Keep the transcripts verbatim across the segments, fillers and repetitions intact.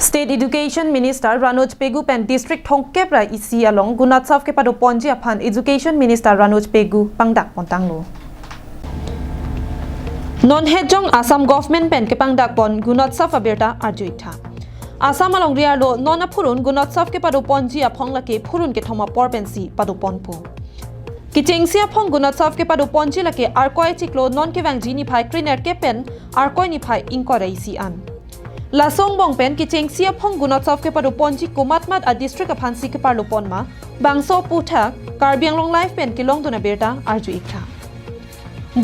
State Education Minister Ranoj Pegu pen District thomkep ra isi along Gunotsav kepadoponji aphan Education Minister Ranoj Pegu pangdak pontanglo. Non hetjong Assam Government pen kepangdakpon Gunotsav abirta arju-ik tha. Assam alongri arlo non aphurun Gunotsav kepadoponji aphong lake phurun kethom apor pensi padoponpo. Kechengsi aphong Gunotsav kepadoponji lake Arkoi achiklo non kevangji niphai krenerkep pen Arkoi niphai ingkoi ra isi an. Laso angbong pen kechengsi aphong Gunotsav kepadoponji komatmat adistrict aphansi keparlopon ma, bangso aputhak Karbi Anglong Live pen kelongdun abirta arju-ik tha.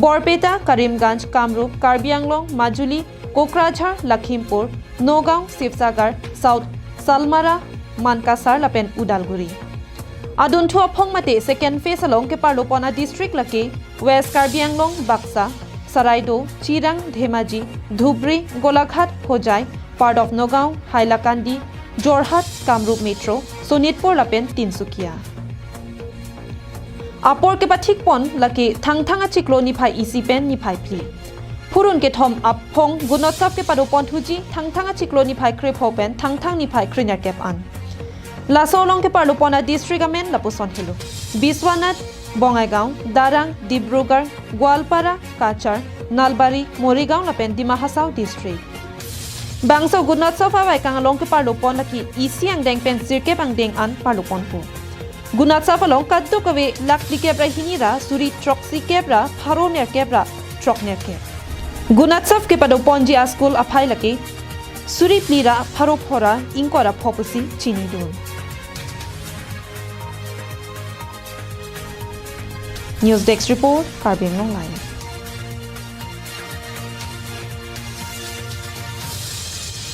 Borpeta, Karimganj, Kamrup, Karbi Anglong, Majuli, Kokrajhar, Lakhimpur, Nagaon, Sibsagar, South Salmara, Mankasar lapen Udalguri. Adunthu aphong mate second phase along keparlopon adistrict lake West Karbi Anglong, Baksa, Saraikela, Chirang, Dhemaji, Dhubri, Golaghat, Hojai, part of Nagaon, Hailakandi, Jorhat, Kamrup Metro, Sonitpur lapen Tinsukia. Apor kepathikpon lake Thangthang achiklo niphai isi pen niphai phli. Phurun kethom aphong Gunotsav kepadoponthuji Thangthang achiklo niphai krepho pen Thangthang niphai krenerkep an. Laso along keparlopon adistrict amen lapuson helo: Biswanath, Bongaigaon, Darrang, Dibrugarh, Goalpara, Cachar, Nalbari, Morigaon lapen Dima Hasao district. Bangso Gunotsav avaikang along keparlopon lake isi angdeng pen sirkep angdeng an parloponpo. Gunotsav along kadokave lakh phlikep ra hini ra suri throksikep ra pharo nerkep ra throknerkep. Gunotsav kepadoponji aschool aphai lake suri phli ra pharo pho ra ingkoi ra pho pusi chinidun. News Desk Report, Karbi Anglong Live.